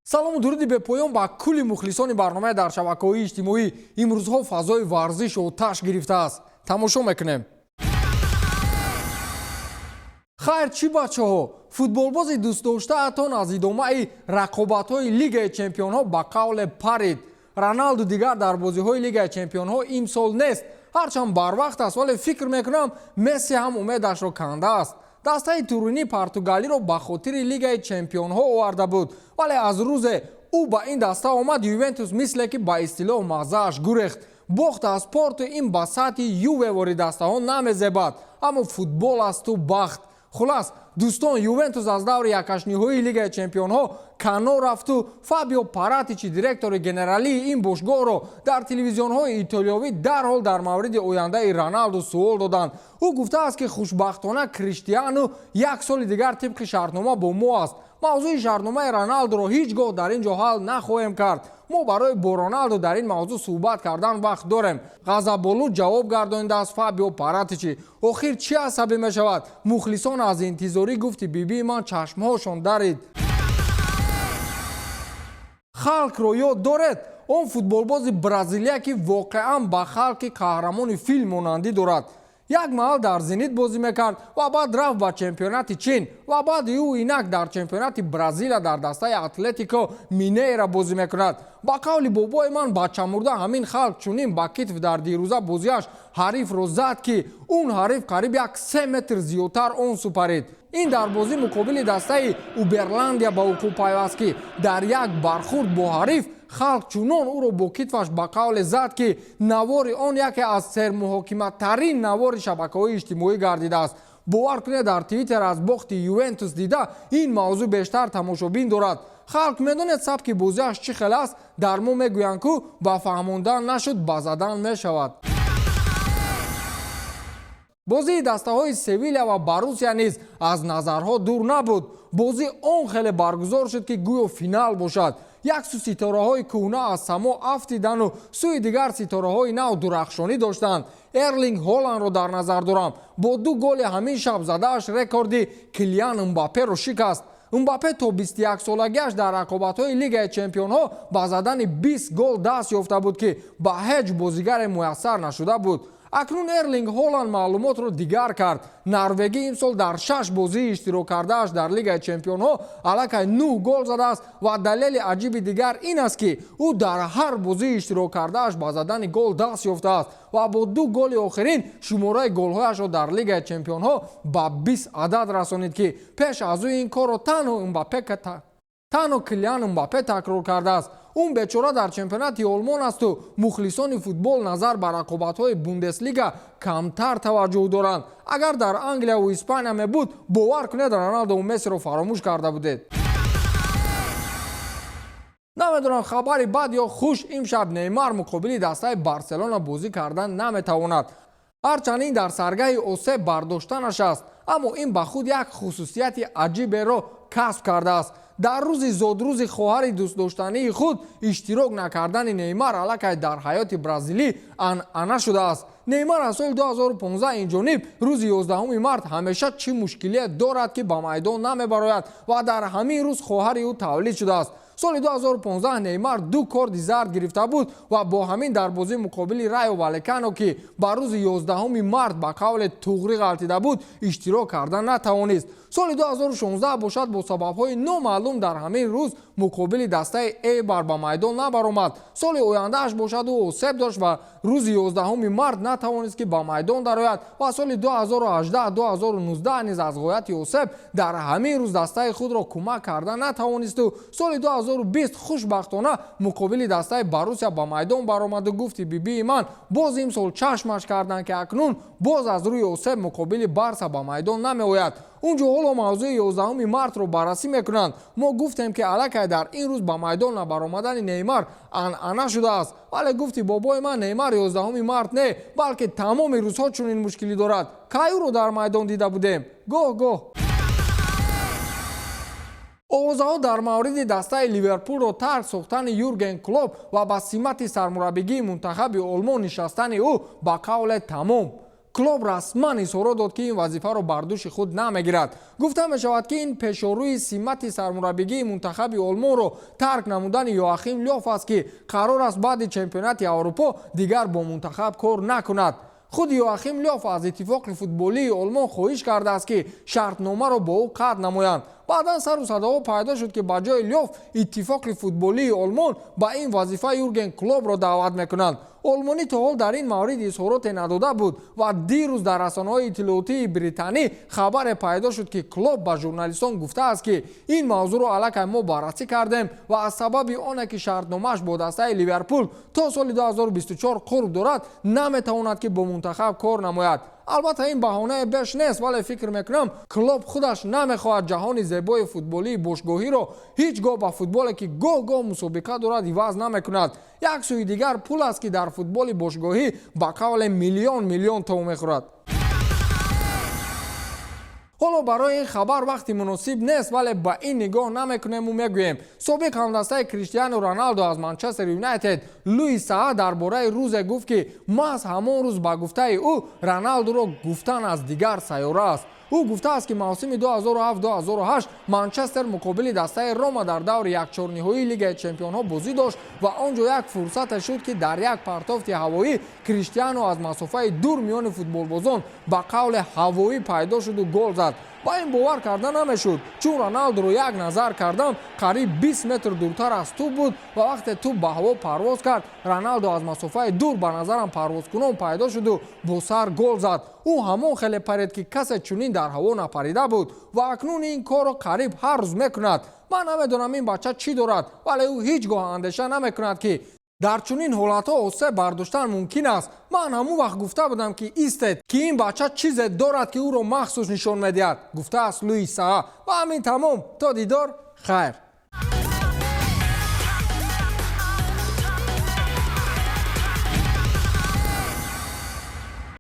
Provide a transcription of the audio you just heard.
Салому дуруди бепоён ба кулли мухлисони барномаи дар шабакаҳои иҷтимоӣ. Имрӯзҳо фазои варзиш оташ гирифтааст. Тамошо мекунем. Хайр, чӣ, бачаҳо, футболбози дӯстдоштаатон аз идомаи рақобатҳои Лигаи чемпионҳо ба қавле парид. Роналду дигар дар бозиҳои Лигаи чемпионҳо имсол нест. Ҳарчанд барвақт аст, вале фикр мекунам, Месси ҳам умедашро кандааст. Дастаи Турини португалиро ба хотири Лигаи чемпионҳо оварда буд, вале аз рӯзе ӯ ба ин даста омад, Ювентус мисле ки ба истилоҳ маззааш гурехт. Бохт аз Порту ин ба сатҳи ювевори дастаҳо намезебад, аммо футбол асту бахт. Хулас, дӯстон, Ювентус аз даври якҳаштниҳоии Лигаи чемпионҳо канор рафту Фабио Паратичи, директори генералии ин бошгоҳро, дар телевизионҳои итолиёвӣ дарҳол дар мавриди ояндаи Роналду суол доданд. Ӯ гуфтааст, ки хушбахтона Криштиану як соли дигар тибқи шартнома бо мо аст. Мавзӯи шартномаи Роналдуро ҳеҷ гоҳ дар ин ҷо ҳал нахоҳем кард. Мо барои бо Роналду дар ин мавзӯъ суҳбат кардан вақт дорем, ғазаболуд ҷавоб гардонидааст Фабио Паратичи. Охир чӣ асабӣ мешавад? Мухлисон аз интизорӣ, гуфти бибии ман, чашмҳошон дарид. Халкро ёд доред? Он футболбози бразилия, ки воқеан ба Халки қаҳрамони филм монандӣ дорад. Як маҳал дар Зенит бозӣ мекард ва баъд рафт ба чемпионати Чин ва баъд ӯ инак дар чемпионати Бразилия дар дастаи Атлетико Минейра бозӣ мекунад. Ба қавли бобои ман, бачамурда, ҳамин Халк чунин ба китф дар дирӯза бозиаш ҳарифро зад, ки он ҳариф қариб як 3 метр зиёдтар он сӯ парид. Ин дар бозӣ муқобили дастаи Уберландия ба вуқӯъ пайваст, ки дар як бархурд бо ҳариф Халк чунон ӯро бо китфаш ба қавле зад, ки навори он яке аз сермуҳокиматарин навори шабакаҳои иҷтимоӣ гардидааст. Бовар кунед, дар Твиттер аз бохти Ювентус дида ин мавзӯъ бештар тамошобин дорад. Халк, медонед, сабки бозиаш чӣ хел аст? Дар мо мегӯянд, ку ба фаҳмондан нашуд, ба задан мешавад. Бозии дастаҳои Севиля ва Барусия низ аз назарҳо дур набуд. Бозӣ он хеле баргузор шуд, ки гӯё финал бошад. Як сӯ ситораҳои кӯҳна аз само афтидану сӯи дигар ситораҳои нав дурахшонӣ доштанд. Эрлинг Ҳоландро дар назар дорам. Бо ду голи ҳамин шаб задааш рекорди Килиан Мбапперо шикаст. Мбаппе то 21-солагиаш дар рақобатҳои Лигаи чемпионҳо ба задани 20 гол даст ёфта буд, ки ба ҳеҷ бозигаре муяссар нашуда буд. Акнун Эрлинг Ҳоланд маълумотро дигар кард. Норвегӣ имсол дар шаш бозии иштирок кардааш дар Лигаи чемпионҳо аллакай нӯҳ гол задааст ва далели аҷиби дигар ин аст, ки ӯ дар ҳар бозии иштирок кардааш ба задани гол даст ёфтааст ва бо ду голи охирин шумораи голҳояшро дар Лигаи чемпионҳо ба 20 адад расонид, ки пеш аз ӯ ин корро танҳо Килиан Мбаппе такрор кардааст. Он бечора дар чемпионати Олмон асту мухлисони футбол назар ба рақобатҳои Бундеслига камтар таваҷҷӯҳ доранд. Агар дар Англияву Испания мебуд, бовар кунед, Роналдову Мессиро фаромӯш карда будед. Намедонам, хабари бад ё хуш, имшаб Неймар муқобили дастаи Барселона бозӣ кардан наметавонад. Ҳарчанд ин дар саргаҳи осеб бардоштанаш аст, аммо ин ба худ як хусусияти аҷиберо касб кардааст. Дар рӯзи зодрӯзи хоҳари дӯстдоштании худ иштирок накардани Неймар аллакай дар ҳаёти бразилӣ анъана шудааст. Неймар аз соли 2015 инҷониб рӯзи 11 март ҳамеша чӣ мушкилие дорад, ки ба майдон намебарояд ва дар ҳамин рӯз хоҳари ӯ тавлид шудааст. Соли 2015 Неймар ду корди зард гирифта буд ва бо ҳамин дар бозии муқобили Райо Валекано, ки ба рӯзи 11 март ба қавле туғрӣ ғалтида буд, иштирок карда натавонист. Соли 2016 бошад, бо сабабҳои номаълум дар ҳамин рӯз муқобили дастаи Эйбар ба майдон набаромад. Соли ояндааш бошад, ӯ осеб дошт ва рӯзи 11 март натавонист, ки ба майдон дарояд ва соли 2018-2019 низ аз ғояти осеб дар ҳамин рӯз дастаи худро кӯмак карда натавонисту соли 2020 хушбахтона муқобили дастаи Барусия ба майдон баромаду, гуфти бибии ман, боз имсол чашмаш карданд, ки акнун боз аз рӯи осеб муқобили Барса ба майдон намеояд. Унҷо ҳоло мавзӯи 11 мартро баррасӣ мекунанд. Мо гуфтем, ки аллакай дар ин рӯз ба майдон набаромадани Неймар анъана шудааст, вале, гуфти бобои ман, Неймар 11 март не, балки тамоми рӯзҳо чунин мушкилӣ дорад. Кай ӯро дар майдон дида будем? Гоҳ гоҳ. Овозаҳо дар мавриди дастаи Ливерпулро тарк сохтани Юрген Клоп ва ба симати сармураббигии мунтахаби Олмон нишастани ӯ ба қавле тамом. Клоп расман изҳорот дод, ки ин вазифаро бар дӯши худ намегирад. Гуфта мешавад, ки ин пешорӯи симати сармураббигии мунтахаби Олмонро тарк намудани Йоахим Лёв аст, ки қарор аст баъди чемпионати Аврупо дигар бо мунтахаб кор накунад. Худи Йоахим Лёв аз Иттифоқи футболии Олмон хоҳиш кардааст, ки шартномаро бо ӯ қатъ намоянд. Баъдан сару садоҳо пайдо шуд, ки ба ҷои Лёв Иттифоқи футболии Олмон ба ин вазифа Юрген Клопро даъват мекунанд. Олмонӣ то ҳол дар ин маврид изҳороте надода буд ва дирӯз дар расонаҳои иттилоотии Британӣ хабаре пайдо шуд, ки Клоп ба журналистон гуфтааст, ки ин мавзӯъро аллакай мо баррасӣ кардем ва аз сабаби оне ки шартномааш бо дастаи Ливерпул то соли 2024 қурб дорад, наметавонад, ки бо мунтахаб кор намояд. Албатта, ин баҳонае беш нест, вале фикр мекунам, Клоп худаш намехоҳад ҷаҳони зебои футболии бошгоҳиро ҳеҷ гоҳ ба футболе, ки гоҳ-гоҳ мусобиқа дорад, иваз намекунад. Як сӯи дигар, пул аст, ки дар футболи бошгоҳӣ ба қавле миллион миллион то мехӯрад. Ҳоло барои ин хабар вақти муносиб нест, вале ба ин нигоҳ намекунему мегӯем: собиқ ҳамдастаи Криштиану Роналдо аз Манчестер Юнайтед Луи Саа дар бораи рӯзе гуфт, ки маҳз ҳамон рӯз, ба гуфтаи ӯ, Роналдуро гуфтан аз дигар сайёра аст. Ӯ гуфтааст, ки мавсими 2007-2008 Манчестер муқобили дастаи Рома дар даври якчорниҳоии Лигаи чемпионҳо бозӣ дошт ва он ҷо як фурсате шуд, ки дар як партофти ҳавоӣ Криштиану аз масофаи дур миёни футболбозон ба қавле ҳавоӣ пайдо шуду гол зад. Ба ин бовар карда намешуд, чун Роналдуро як назар кардам, қариб 20 метр дуртар аз тӯб буд ва вақте тӯб ба ҳаво парвоз кард, Роналдо аз масофаи дур ба назарам парвозкунон пайдо шуду бо сар гол зад. Ӯ ҳамон хеле паред, ки касе чунин дар ҳаво напарида буд ва акнун ин корро қариб ҳар рӯз мекунад. Ман намедонам, ин бача чӣ дорад, вале ӯ ҳеҷ гоҳ андеша намекунад, ки дар чунин ҳолатҳо осеб бардоштан мумкин аст. Ман ҳамон вақт гуфта будам, ки истед, ки ин бача чизе дорад, ки ӯро махсус нишон медиҳад, гуфтааст Луи Саа. Ва ҳамин тамом. То дидор, хайр.